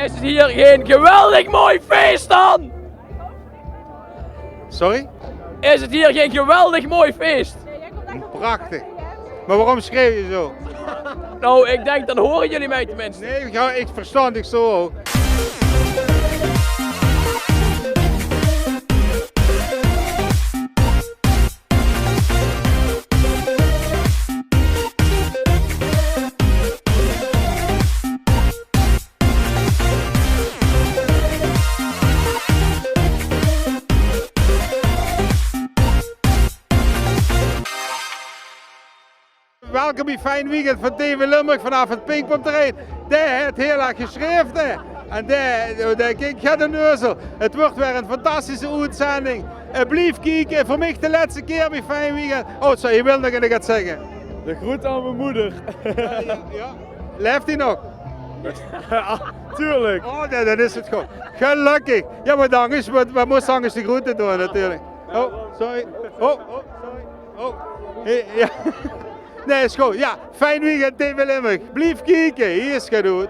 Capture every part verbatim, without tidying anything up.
Is het hier geen geweldig mooi feest dan? Sorry? Is het hier geen geweldig mooi feest? Prachtig. Maar waarom schreeuw je zo? Nou, ik denk, dan horen jullie mij tenminste. Nee, ja, ik verstand dich zo ook. Welkom bie Fijn Weekend van T V Limburg vanaaf het Pinkpopterrein. Dao het heel erg geschreven. En dao, dao kijk, gaat de neuzel. Het wordt weer een fantastische uitzending. Eh, blief kieken. Voor mich de laatste keer bie Fijn Weekend. Oh, sorry, je wil nog iets zeggen. De groet aan mijn moeder. Ja, ja. Leeft die nog? Tuurlijk. Oh, nee, dan is het goed. Gelukkig. Ja, maar dan is, wat, wat moest anders de groeten doen, natuurlijk. Oh, sorry. Oh, oh, sorry. Oh, hey, ja. Nee, is goed. Ja, Fijn Weekend T V Limburg. Blief kieken. Hier is het goed.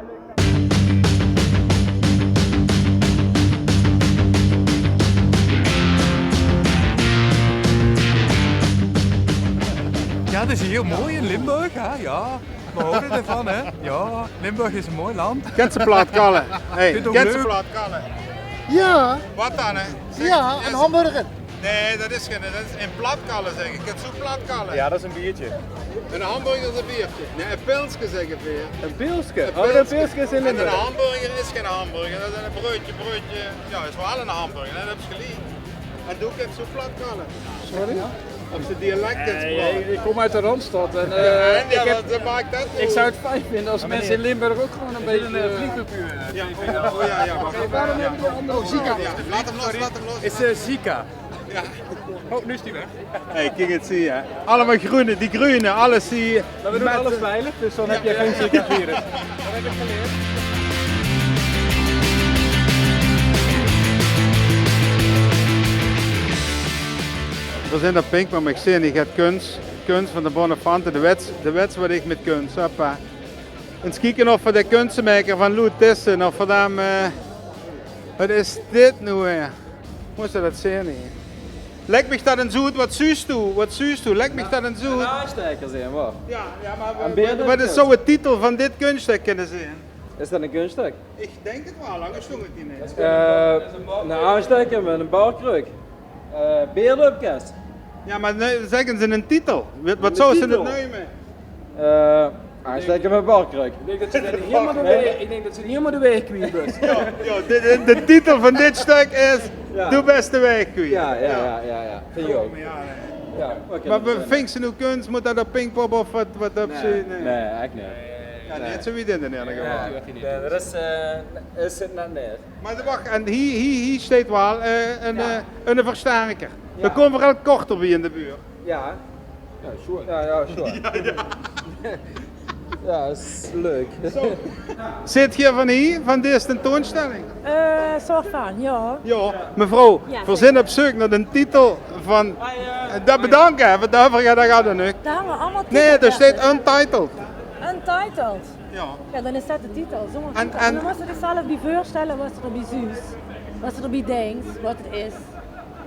Ja, dat is hier mooi in Limburg, hè? Ja. We houden ervan, hè? Ja, Limburg is een mooi land. Kent ze platkalle? Hey, kent ze platkalle? Ja. Wat dan, hè? Zeg, ja, een hamburger. Nee, dat is geen, dat is in platkalle, zeg ik. Kent ze platkalle? Ja, dat is een biertje. Een hamburger is een biertje. Nee, een pilske, zeggen we hier. Een pilske? Oh, een pilske is in Limburg. En een hamburger is geen hamburger. Dat is een broodje, broodje. Ja, is wel een hamburger, hè? Dat heb je gelijk. En doe kent ze platkalle. Sorry? Op zijn dialect gesproken. Nee, ik kom uit de Randstad en, eh, ik heb, dat maakt het ik zou het fijn vinden als mensen in Limburg ook gewoon een beetje, eh, vliegcultuur, eh, ja, oh ja, ja, maar waarom hebben we allemaal... Oh, Zika. Ja, laat hem los, laat hem los. Is, eh, Zika. Ja. Oh, nu is die weg. Hey, kijk het, zie je. Allemaal groene, die groene, alles zie je. Maar we doen alles veilig, dus dan heb je geen Zika-virus. Dat heb ik geleerd. We zien op Pinkpop, maar ik zie niet, het kunst, kunst van de Bonnefanten, de wets, de wets wat ik met kunst, hoppa. Eens kijken of we de kunstmaker van Lou Thyssen, of we dan, eh, wat is dit nou weer? Moest je dat zien, hè? Leg mich dat eens oet, wat zuus doe? Wat zuus doe? Leg mich dat eens oet. Een aansteker zien, wat? Ja, ja, maar wat, wat zou de titel van dit kunststuk kunnen zijn? Is dat een kunststuk? Ik denk het wel, anders stond het hier niet. Eh, een aansteker met een barkruk. Eh, beeldopkast. Ja, maar nee, zeg eens een titel. Wat, wat zou ze het nemen? Eh, aansteker met barkruk. Ik denk dat ze dan helemaal de weg, ik denk dat ze helemaal de weg kwijt is. Ja, ja, de, de, de titel van dit stuk is: ja. Doe beste weg kwijt. Ja, ja, ja, ja, ja. Vind ik ook. Ja, oké. Maar wat vindt ze nou kunst? Moet dat op Pinkpop of wat, wat op ze? Nee, nee, eigenlijk niet. Ja, niet zo wie dit in ieder geval. Nee, dat is, eh, is het net niet. Maar wacht, en hier, hier, hier staat wel, eh, een, eh, een versterker. Ja. Dan komen we al korter bij in de buurt. Ja. Ja, sure. Ja, ja, sure. Ja, ja. Ja, is leuk. Zo. Zit je van hier, van deze tentoonstelling? Eh, soort van, ja. Ja, mevrouw, we zijn op zoek naar de titel van, eh, dat bedanken, hè, want daarvoor gaat het nu. Daar hangen allemaal titels. Nee, er staat Untitled. Untitled? Ja. Ja, dan is dat de titel, zonder titel. En dan moet je jezelf bij voorstellen wat je erbij zuus, wat je erbij denkt, wat het is.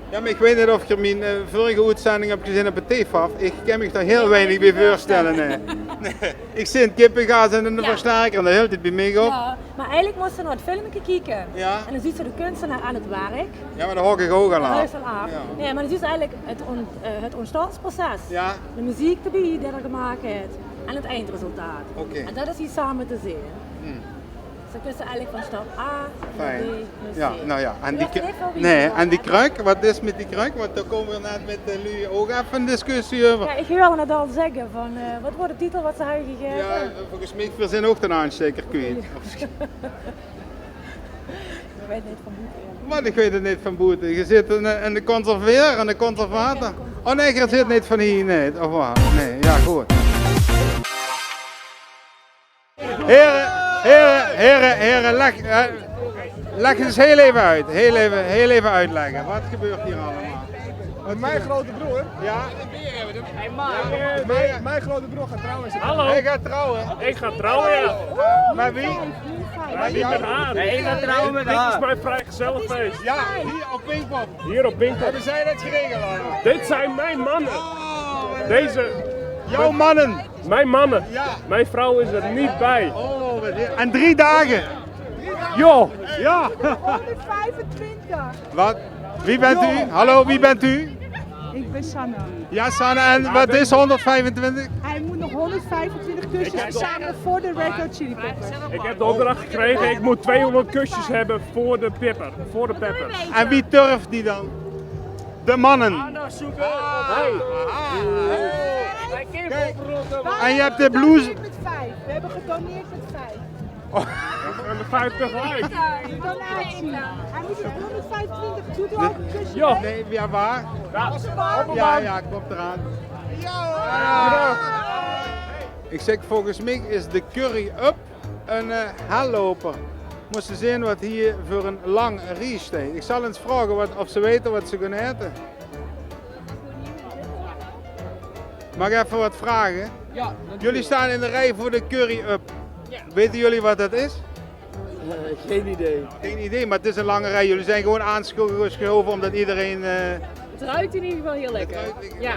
Ja, maar ik weet niet of je mijn, eh, vorige uitzending hebt gezien op het T F A F. Ik kan me daar heel weinig bij voorstellen, hè. Nee, ik zit kippengaas en een versterker en dat hield het bij mij op. Ja, maar eigenlijk moesten we naar het filmpje kijken. Ja. En dan ziet ze de kunstenaar aan het werk. Ja, maar dan hok ik ook al af. Dat is al af. Ja. Nee, maar dan ziet ze eigenlijk het, on, eh, het ontstaansproces. Ja. De muziek erbij die er gemaakt heeft. En het eindresultaat. Oké. En dat is hier samen te zien. Hmm. Ze kunnen eigenlijk van stap A naar B naar C. Ja, nou ja. En die, nee, en die kruk, wat is met die kruk? Want daar komen we net met de lui ook even een discussie over. Ja, ik wilde net al zeggen van, eh, wat wordt de titel wat ze hebben gegeven? Ja, volgens mij verzin ook een aansteker kwijt. Ik weet niet van boete. Maar ik weet het niet van boete. Je zit een, een conserveer en een conservator. Oh nee, je zit niet van hier, nee. Of wat? Nee, ja, goed. Heren, heren, heren, heren, leg, eh, leg eens heel even uit. Heel even, heel even uitleggen. Wat gebeurt hier allemaal? Mijn grote broer. Ja? Mijn, mijn grote broer gaat trouwen. Hallo. Hij gaat trouwen. Ik ga trouwen, ja. Maar wie? Niet met haar. Nee, ik ga trouwen met haar. Dit is mijn vrijgezellenfeest. Ja, hier op Pinkpop. Hier op Pinkpop. Hebben zij dat geregeld allemaal? Dit zijn mijn mannen. Oh, wat leuk. Deze. Jouw mannen? Mijn mannen. Ja. Mijn vrouw is er niet bij. Oh, wat heer-, en drie dagen? Ja. Ja. Honderdvijfentwintig. Wat? Wie bent u? Hallo, wie bent u? Ik ben Sanne. Ja, Sanne, en wat is honderdvijfentwintig? Hij moet nog honderdvijfentwintig kusjes verzamelen voor de Red Hot Chili Peppers. Ik heb de opdracht gekregen, ik moet tweehonderd kusjes hebben voor de pipper, voor de peppers. En wie turft die dan? De mannen. Hey. Kijk. En je hebt de blues. We hebben gedoneerd met vijf. We hebben gedoneerd met vijf. Oh. En de vijf tegelijk. Donatie. Hij moet er honderdvijfentwintig, doet u al een kusje mee? Ja. Nee, ja, waar? Ja, ja, komt eraan. Ja. Ik zeg, volgens mij is de curry up een eh, helloper. Moest ze zien wat hier voor een lang rie steit. Ik zal eens vragen wat, of ze weten wat ze gaan eten. Mag ik even wat vragen? Ja, natuurlijk. Jullie staan in de rij voor de curry up. Ja. Weten jullie wat dat is? Eh, geen idee. Geen idee, maar het is een lange rij. Jullie zijn gewoon aangeschoven omdat iedereen eh, Het ruikt in ieder geval heel lekker. Het ruikt lekker. Ja.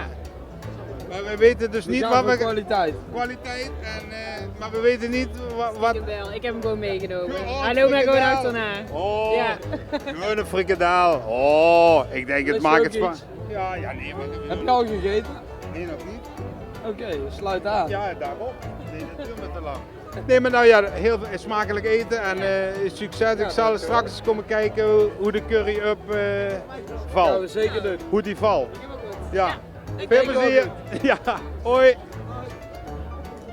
Maar we weten dus niet wat we... Kwaliteit. Kwaliteit, en, eh, maar we weten niet wa-, wat... Jawel, ik heb hem gewoon meegenomen. Oh, hij loopt mij gewoon achterna. Oh, ja. Gewoon een frikandel. Oh, ik denk het maakt het spa-, ja, ja, nee, maar... Heb je al gegeten? Nee, nog niet. Oké, sluit aan. Ja, daarom. Nee, dat duurt me te lang. Nee, maar nou ja, heel veel, smakelijk eten en eh, succes. Ik zal straks eens komen kijken hoe, hoe de curry up eh, valt. Gaan we zeker doen. Hoe die valt. Ja. Veel plezier. Ja, hoi.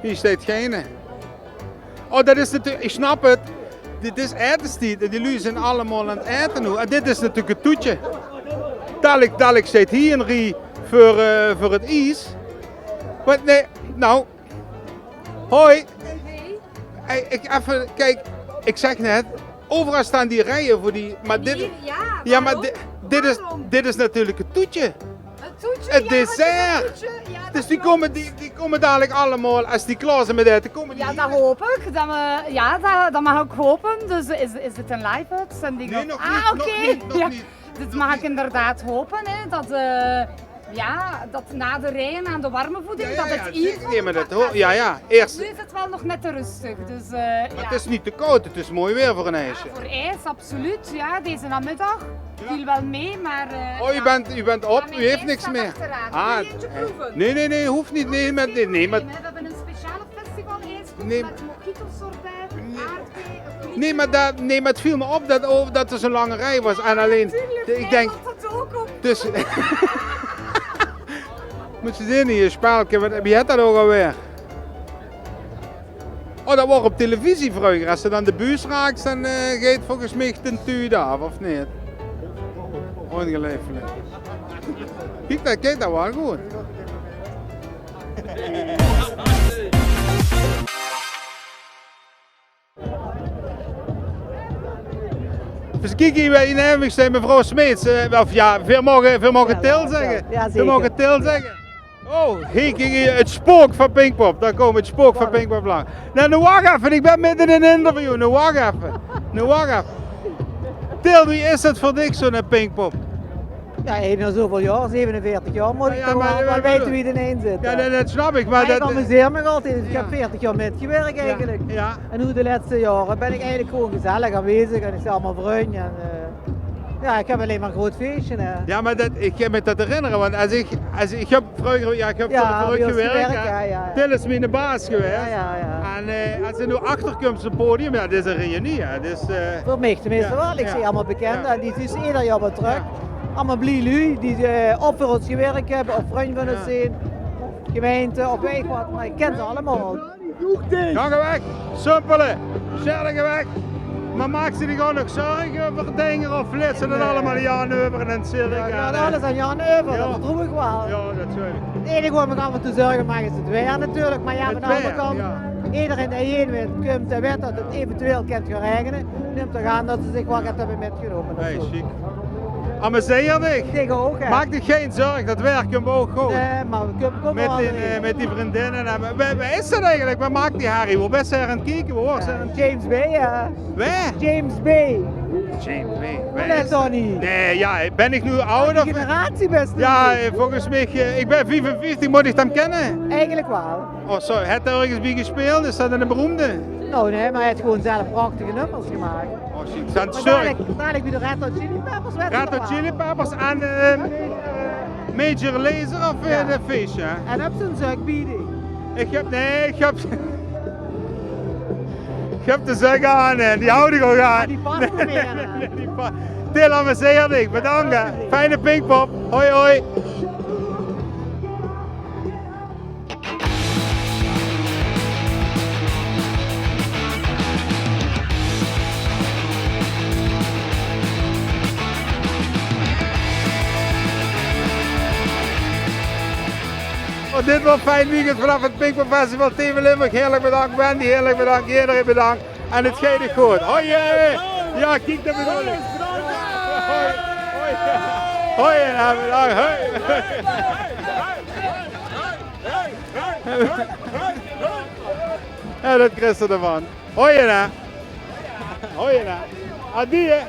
Hier steekt geine. Oh, dat is natuurlijk, ik snap het. Dit is etenstied en die lui zijn allemaal aan het eten nu. En dit is natuurlijk het toetje. Dadelijk, dadelijk zit hier een rie voor, eh, voor het ijs. Wat, nee, nou, Hoi. Hey, ik even, kijk, ik zeg net, overal staan die rijen voor die, maar dit, ja, maar dit, dit is, dit is natuurlijk het toetje. Het toetje, het dessert. Dus die komen, die, die komen dadelijk allemaal, als die klaar zijn met eten, komen die hier. Ja, dat hoop ik. Dat we, ja, dat, dat mag ik hopen. Dus is, is dit een live-uitzending? Nee, nog niet, nog niet, nog niet. Dit mag ik inderdaad hopen, hè, dat, eh, ja, dat na de rij, na de warme voeding, dat het hier zeker. Nee, maar dat hoort, ja, ja, eerst. Nu is het wel nog net te rustig, dus eh, maar het is niet te koud, het is mooi weer voor een ijsje. Ja, voor ijs, absoluut. Ja, deze namiddag viel wel mee, maar eh, oh, u bent, u bent op, u heeft niks meer. Ah, nee, nee, nee, hoeft niet. Nee, maar, nee, nee, maar... We hebben een speciale festival-ijskoek met mojito-sorbet, aardbei. Nee, maar, dat, nee, maar het viel me op dat, oh, dat er zo'n lange rij was. En alleen, ik denk, dus, moet je zien hier, spelke, wat, wie heet dat ook alweer? Oh, dat was op televisie vroeger. Als ze dan de buus raakt, dan eh geet volgens mij ten tuut af, of niet? Ongelooflijk. Kijk, dat, kijk, dat was goed. Dus kijk hier, bij die naam, ik zei mevrouw Smeets, eh, of ja, we mogen, we mogen Til zeggen. Ja, zeker. We mogen Til zeggen. Oh, hier, kijk hier, het spook van Pinkpop. Daar komt het spook van Pinkpop langs. Nou, nou, wacht even, ik ben midden in een interview. Nou, wacht even. Nou, wacht even. Til, wie is het voor dich, zo'n Pinkpop? Ja, eens in zoveel jaar, zevenenveertig jaar, moet ik toch wel weten wie het inein zit. Ja, dat, dat snap ik, maar ik amuseer me altijd. Ik heb veertig jaar mitgewerkt eigenlijk. Ja. En nu de laatste jaren ben ik eigenlijk gewoon gezellig aanwezig en ik zie allemaal vrienden. En eh, ja, ik heb alleen maar een groot feestje, hè. Ja, maar dat, ik kan me dat herinneren, want als ik, als ik heb vroeger, ja, ik heb voor de Vrucht gewerkt. Ja, ja, ja. Til is mijn baas geweest. Ja, ja, ja. En eh, als je nu achterkomt op het podium, ja, dit is een reunie, hè. Dus eh, voor mij tenminste wel. Ik zie allemaal bekenden en die zien ieder jaar weer terug. Allemaal blij lui die eh, of voor ons gewerkt hebben, of vrienden van ons zijn, gemeente, of weet ik wat. Maar ik ken ze allemaal. Gange weg, simpele, weg. Maar maak ze zich gewoon nog zorgen over dingen of flitsen dat allemaal aan Jan over en aan Silk? Ja, en, eh, alles aan Jan over, dat vertrouw ik wel. Ja, dat zeg ik. Het enige wat ik me af en toe zorgen maak is het weer natuurlijk. Maar ja, van de andere kant, iedereen die heen wint, komt en weet dat het eventueel kan gaan regenen, neemt toch aan dat ze zich wel get hebben mitgenomen. Hey, chic. Amuseer dich. Dich ouch, hè? Maak dich gein zörg, dat werk kump ouch good. Nae, mer we kómme, kómme waal in, eh, mit die vriendinne. En, eh, wae, wae is dat eigelik? Wae maak die herrie? Wo bis se aan 't kieke? Wo waas se aan 't... James Bay, hè? Wae? James Bay. James Bay. Wae is dat? Nae, jao, bin ich noe aod of... Generatie bis se... Jao, eh, volges mich, eh, ich bin viefenvieftig, mót ich 'm kènne? Eigelik waal. Oh, zo. Haet 'r örges bie gespeeld? Is dat 'ne beroemde? Noe, nae, mer hae haet gewoon zelf prachtige nummers gemaak. Oh, sjiek. Zeen 't... Mer sterk. Dalik, dalik bie de Red Hot Chili Peppers wèt 'r... Red Hot Chili Peppers en, eh, Major Lazer of, eh, de feesje, hè? En höbs se 'n zök bie dich? Ich höb, nae, ich höb, ich höb de zök aan, hè. Die haw ich ouch aan. Ah, die pas neet mieë, hè? Nae, die pa-, Til, amuseer dich. Bedank, hè. Fijne Pinkpop. Hoi, hoi. Oh, dit waor fijn weekend vanaaf 't Pinkpop Festival. Team Limburg, heerlik bedank. Wendy, heerlik bedank. Ederein bedank. En 't geit good. Hoi, eh. Jao, kiek, dat bedoel ich. Hoi, hoi. Hoi, jao, bedank. Hoi. Jao, dat kriegs se d'rvan. Hoi, hè. Hoi, hè. Adie, hè.